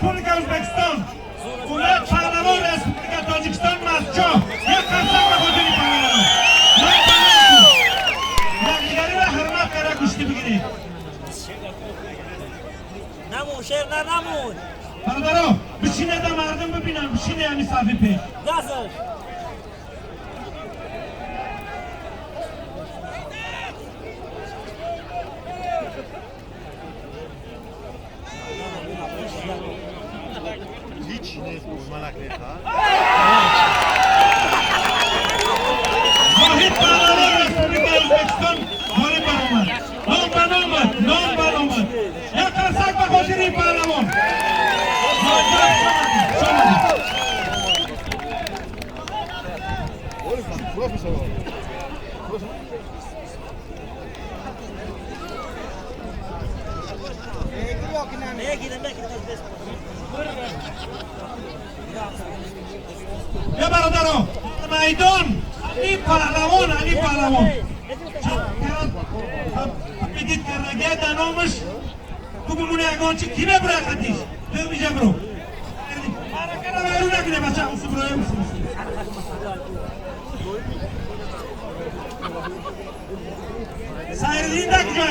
Республика Узбекистон. Умед паҳлавон, Республика Тоҷикистон, Мастчоҳ. Як қарсак ба хотири паҳлавон. Ном ба ном шуд. Якдигариро ҳурмат карда гӯштӣ бигиред. Намун, шер, на, намун. Бародаро, бишинеда, мардум бибинам, бишине ҳами сафи пеш. Дасташ. Ҳеҷ нест, малак нест, ҳа? Зоҳид паҳлавон, Республика Ӯзбекистон, ғолиб баромад. Ном ба номад, ном ба номад. Як қарсак ба хотири ин паҳлавон. Зоҳидҷон, хуш омадед. Просто мешавад. Мегирем, мегирем. Я, бародаро, майдон Али паҳлавон, Али паҳлавон победить кардагия дар номаш ту бимони, ягон чи ки мебура, хатиш ту миҷа биро, маъракара вайрон накуне, бача, усу биро, усу.